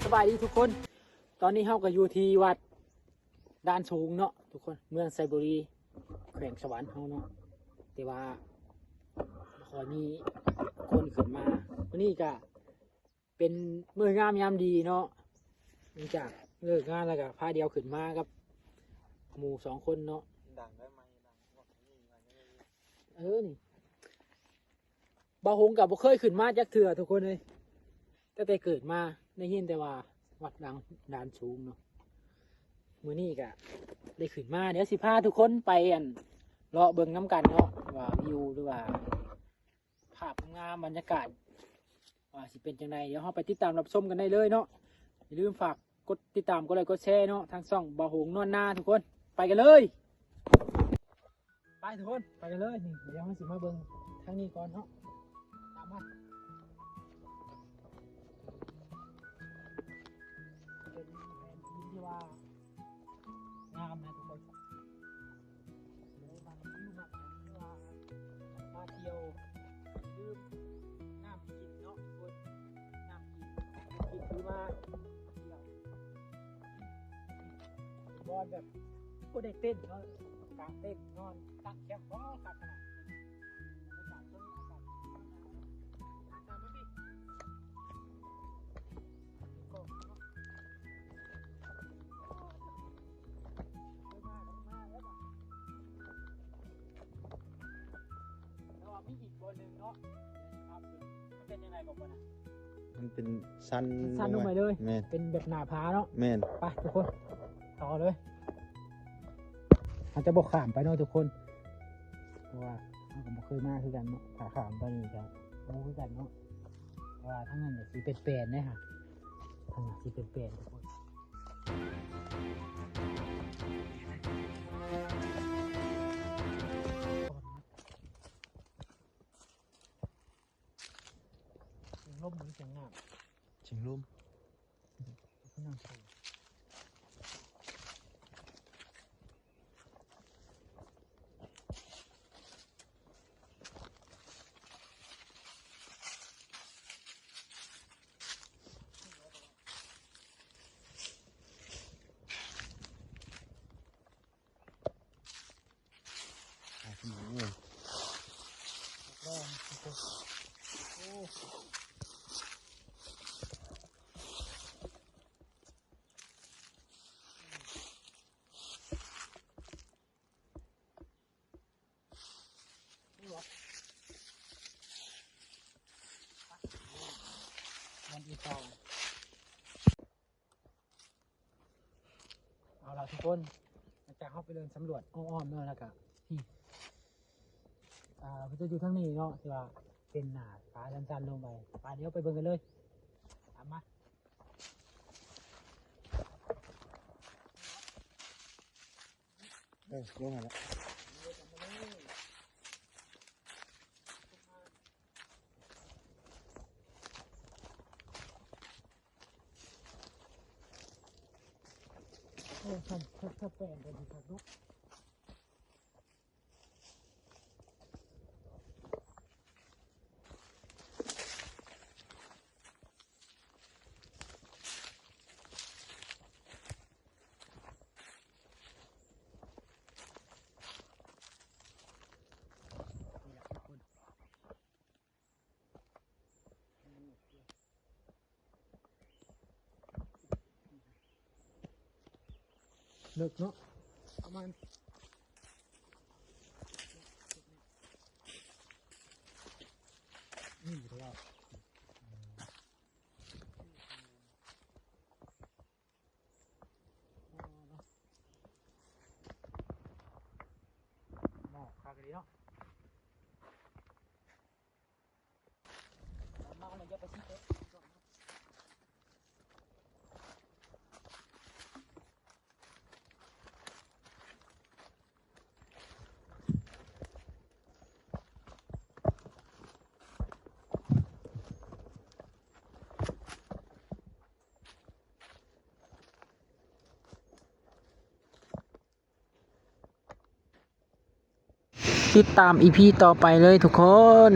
ສະບາຍດີທຸກຄົນ, ຕອນນີ້ເຮົາກໍຢູ່ທີ່ວັດດານສູງເນາະທຸກຄົນ, ເມືອງໄຊບູລີ ແຂວງສະຫວັນເຮົາເນາະ, ແຕ່ວ່າບໍ່ຄ່ອຍມີຄົນຂຶ້ນມາ. ມື້ນີ້ກໍເປັນມື້ງາມຍາມດີເນາະ, ຫຼັງຈາກເລີກງານແລ້ວກໍພາດຽວຂຶ້ນມາກັບໝູ່ສອງຄົນເນາະ. ເອີ ນີ້ ບ່າວຫົງກໍບໍ່ເຄີຍຂຶ້ນມາຈັກເທື່ອທຸກຄົນເອີຍ, ຕັ້ງແຕ່ເກີດມາໄດ້ຍິນແຕ່ວ່າວັດດານ ດານສູງເນາະ. ມື້ນີ້ກໍໄດ້ຂຶ້ນມາ, ດຽວຊິພາທຸກຄົນໄປ ອັນ ເລາະເບິ່ງນຳກັນເນາະ ວ່າວິວ ຫຼືວ່າພາບງາມ ບັນຍາກາດ ວ່າຊິເປັນຈັ່ງໃດ, ດຽວເຮົາໄປຕິດຕາມຮັບຊົມກັນໄດ້ເລີຍເນາະ. ຢ່າລືມຝາກກົດຕິດຕາມ ກົດໄລ ກົດແຊເນາະ ທາງຊ່ອງບ່າວຫົງນວນນາທຸກຄົນ. ໄປກັນເລີຍ. ໄປທຸກຄົນ ໄປກັນເລີຍ. ນີ້ ດຽວເຮົາຊິມາເບິ່ງທາງນີ້ກ່ອນເນາະ, ຕາມມາ. ເປັນແຜນທີ່ທີ່ວ່າງາມນະທຸກຄົນ. ເອີ ບາງຄົນມັກ ເອີ ວ່າມາທ່ຽວລືມນ້ຳກິນເນາະທຸກຄົນ, ນ້ຳກິນ ກິນຄືມາທ່ຽວ ບ່ອນແບບບໍ່ໄດ້ເຕັ້ນເນາະ, ກາງເຕັນນອນຕັ້ງແຄມ ບໍ່ ຄັກຂະໜາດ. ແລ້ວມີອີກບ່ອນໜຶ່ງເນາະ, ມັນເປັນຈັ່ງໃດກໍບໍ່ນະ? ມັນເປັນຊັນ ຊັນລົງໄປເລີຍ. ແມ່ນ ເປັນແບບໜ້າຜາເນາະ. ແມ່ນ ໄປທຸກຄົນ ຕໍ່ເລີຍ. ເຮົາຈະບໍ່ຂ້າມໄປເນາະທຸກຄົນ, ເພາະວ່າເຮົາກໍບໍ່ເຄີຍມາຄືກັນເນາະ. ຖ້າຂ້າມໄປນີ້ກໍບໍ່ຮູ້ຄືກັນເນາະ, ເພາະວ່າທາງນັ້ນກໍຊິເປັນແປນເດ້ ທາງນັ້ນຊິເປັນແປນທຸກຄົນ. ສຽງລົມ ຫຼື ສຽງນ້ຳ? ສຽງລົມ. ເອົາລະທຸກຄົນ, ຫຼັງຈາກເຮົາໄປເດີນສຳຫຼວດອ້ອມໆເນາະ ແລ້ວກະ ນີ້ ອ່າ ເພິ່ນຈະຢູ່ທາງນີ້ເນາະ ທີ່ວ່າເປັນໜ້າຜາຊັນໆລົງໄປ. ໄປ ດຽວໄປເບິ່ງກັນເລີຍ, ຕາມມາ. ເອີ ລົງຫັ້ນລະ. ໂອ້ ຄັນ ຄັນ ຄັນແປນກໍດີຄັກເນາະ. ເລິກເນາະ ປະມານ ນີ້ເນາະ ໝອກຄັກອີ່ຫຼີເນາະ. ຕິດຕາມອີພີຕໍ່ໄປເລີຍທຸກຄົນ.